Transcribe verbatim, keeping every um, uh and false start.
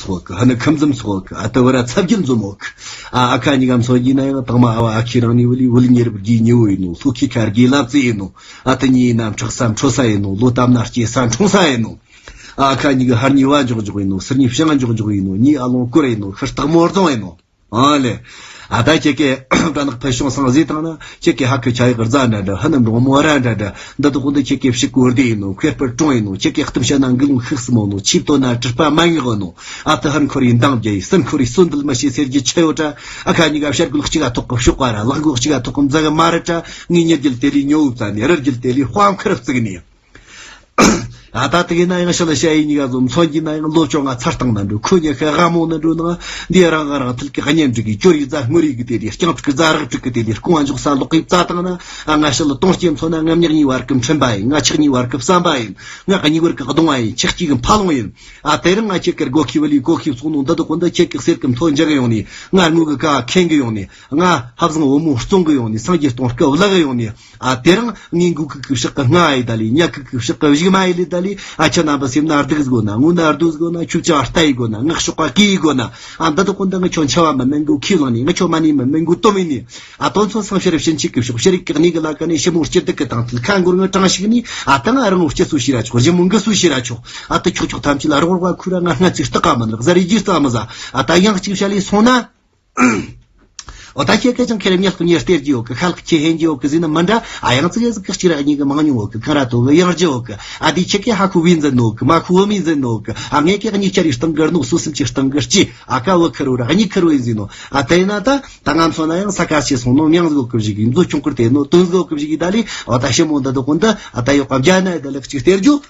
ཚོགས་གི། ཧ་ནི་ཁམས་འཛོམས་ཚོགས་གི། ཨ་ཏི་བུ་ར་ཚ་བརྒྱུད་འཛོམས་ཡོད་གི། ཨ་ཨ་ཁ་གཉིས་ཀ་མཚོན་རྒྱུ་ན་ཡང་དང་མ་ཨ་བ་ཨ་ཁུ་རང་ནི་བུ་ལི་བུ་ལི་ཉེ་རབས་དགེ་ཉེ་བོ་ཡིན་ནོ། ལྷོ་ཁའི་ཁ་དགེ་ལབ་ཙེ་ཡིན་ནོ། ཨ་ཏི་གཉིས་ན་འཁྲུག་ས་འཕྲོ་ས་ཡིན་ནོ། ལོ་སྟབས་ན་སྐྱེ་ས་འཁྲུངས་ས་ཡིན་ནོ། ཨ་ཁ་གཉིས་ཀ་ཧར་གཉིས་བ་འཇོག་འཇོག་ཡིན་ནོ། ཚུར་གཉིས་བྱང་འཇོག་འཇོག་ཡིན་ནོ། གཉིས་ཨ་ལོང་སྐོར་ཡིན་ནོ། ཤར་སྟག་མོ་རྫོང་ཡིན་ནོ། ཨ་ལེ། ཨ་ད་ཁྱེད་ཀྱི་སྦྲ་ནག་ཕུ་བྱུང་སང་བཟོས་བཏང་ན། ཁྱེད་ཀྱི་ཧ་ཁུ་ཆ་ཡག་རྫ་འདྲ་འདྲ། ཧ་ནམ་འབྲོང་མོ་ར་འདྲ་འདྲ། འདི་དག་འདི་ཁྱེད་ཀྱི་ཕྱི་སྐོར་དེ་ཡིན་ནོ། ཁེར་པར་གྲོང་ཡིན་ནོ། ཁྱེད་ཀྱི་གཏམ་བཤད་ན་འགུལ་ལུང་ཤུགས་སུ་མོ་ནོ། ཆིབས་དོ་ན་གྲུབ་པ་མ་ངེས་ནོ། ཨ་ཏི་ཧར་འཁོར་ཡིན་འདང་རྒྱ་ཡིན། སྲིན་འཁོར་ཡིན་གསོན་འདུལ་མི་ཤེས་ཟེར་རྒྱུ་ཆེ་ཡོད་དྲ། ཨ་ཁ་གཉིས་ཀ་བྱ་རྒོད་གཅིག་ག་ཐོག་གི་ཤོག་པ་ར། ལག་མགོ་གཅིག་ག་ཐོག་གི་མཛའ་གི་མ་ར་དྲ། ངའི་ཉེ་རྒྱུད་དེ་ལས་ཉོ་བུ་བཙལ་ནས། རི་རྒྱུད་དེ་ལས་དཔའ་མཁར་བཙུགས་ནས། ཨ་ད་དེ་གི་ན་ཡང་ཤི་ལ་ཤ་ཡི་གཉིས་ཀ་ཟོ་མཚོན་གྱི་ན་ཡང་ལོ་བཅོ་ལྔ་ཚར་བཏང་ན་འགྲོ། ཁོ་ཉི་ཤུ་ལྔ་མོ་ན་འགྲོ་ན། འདི་རང་ང་རང་ཐལ་གི་གཉེན་སྒྲིག་གི། ཅོ་རི་རྫ་སྔོ་རི་གི་དེ་རི། རྐྱང་ཕྲུག་གི་རྫ་རག་ཕྲུག་གི་དེ་རི། རྐང་བ་འཇོག་ས་ལོག་གི་རྩ་བཏང་ན། ཨ་ང་ཤི་ལ་དོང་སྐྱེ་མཚོན་ན། ང་མྱག་གཉིས་བར་གི་མཁྲིན་པ་ཡིན། ང་ཆག་གཉིས་བར་གི་བསམ་པ་ཡིན། ང་གཉིས་བར་གི་གདོང་བ་ཡིན། ཆག་གཅིག་གི་ཕ་ལོང་ཡིན། ཨ་དེ་རིང་ང་ཁྱེད་ཀར་སྒོ་ཁྱི་བ་ལི་སྒོ་ཁྱི་བཙོང་ནོ་འདི་དག་འདི་ཁྱེད་ཀྱི་གསེར་གི་མཐོ་འཇག་གི་ཡོང་ནི། ང་དངུལ་གི་ཀ་ཁེན་གི་ཡོང་ནི། ང་ཧབ་བཟང་བུ་མོ་བཙོང་གི་ཡོང་ནི། སངས་རྒྱས་སྟོང་སྐུ་བརླག་གི་ཡོང་ནི། ཨ་དེ་རིང་ངའི་མགོ་ཁུག་གི་ཕྱག་གི་རྔ་ཡི་ད་ལི། ཉ་ཁུག་གི་ཕྱག་གི་གཞུག་མ་ཡི་ལི་ད་ལི། ཨ་ཁྱེད་རྣམ་པ་སེམས་ན་སྡུག་ཟིག་ན། ངུ་ན་རྡོ་ཟིག་ན། ཆུ་ཆ་ལྟ་ཡི་གོ་ན། ངག་ཤོག་པ་གི་ཡི་གོ་ན། ཨ་འདི་དག་འདི་ང་ཁྱོད་འཆི་བ་མིན་ན་མགོ་ཁུག་ལངས་ནི། ང་ཁྱོད་མ་ནི་མིན་ན་མགོ་ཏོ་མིན་ནི། ཨ་དོན་ཚོ་སང་ཕྱི་རབས་ཕྱིན་ཆད་གི་ཕྱོགས་ཕྱི་རིགས་གི་གནས་གི་ལ་ཀ་ནས་ཞི་མོ་སྐྱིད་སྡུག་གི་དང་དུ་ཁ་འགོར་ངི་གྲངས་ཤིག་ནི། ཨ་ད་ང་རང་ངོ་སྐྱིད་སུ་ཤི་ར་ཆོག། ཞི་མོ་འགི་སུ་ཤི་ར་ཆོག། ཨ་ད་ཁྱོད་ཁྱོད་ཐམས་ཅད་ལ་རོགས་རོགས་ཁུ་ར་ང་སྔ་ཚིག་སྟག་ག་མིན་ལག་ཟ་རི་རྒྱུ་རྩ་མི་ཟ། ཨ་ད་ཡང་གཅིག་བྱ་ལས་སོང་ན། འོ་ད་ཁྱེད་སྐད་ཅང་ཁྱེད་རེ་ཉག་ཉེ་སྟེར་གྱི་ཡོད་གི། ཁ་ལག་ཁྱེད་ཧེན་གྱི་ཡོད་གི་ཟེར་ན་མི་འདྲ། ཨ་ཡང་ཙི་གེ་ཟིག་གི་གཅིག་ར་གཉིས་གི་མང་ཉུང་ཡོད་གི། གང་ར་དོ་གི་ཡང་རྒྱུ་ཡོད་གི། ཨ་དེ་ཁྱེད་ཀྱི་ཧ་ཁུ་བི་འཛིན་ནོ་གི། མ་ཁུ་བོ་མི་འཛིན་ནོ་གི། ཨ་ངས་ཀྱི་གཉིས་ཆ་རི་སྟེང་གི་ར་ནོ། སོ་སེམས་ཀྱི་སྟེང་གི་ལྕི། ཨ་ཀ་བུ་ཁུར་བོ་ར་གཉིས་ཁུར་བོ་ཡིན་ཟིན་ནོ། ཨ་དེ་ན་ད་ད་ང་མཚོན་ན་ཡང་ས་ཁ་ཆེ་སོང་ནོ། མྱང་ཟིག་གི་བཞི་གི་མཛོ་ཆུང་ཀུར་དེ་ནོ། དོན་ཟིག་གི་བཞི་གི་ད་ལི། འོ་ད་ཞི་མོ་འདི་དག་འདི་ཨ་ད་ཡོད་ག་འཇའ་ན་ད་ལག་གཅིག་སྟེར་རྒྱུ།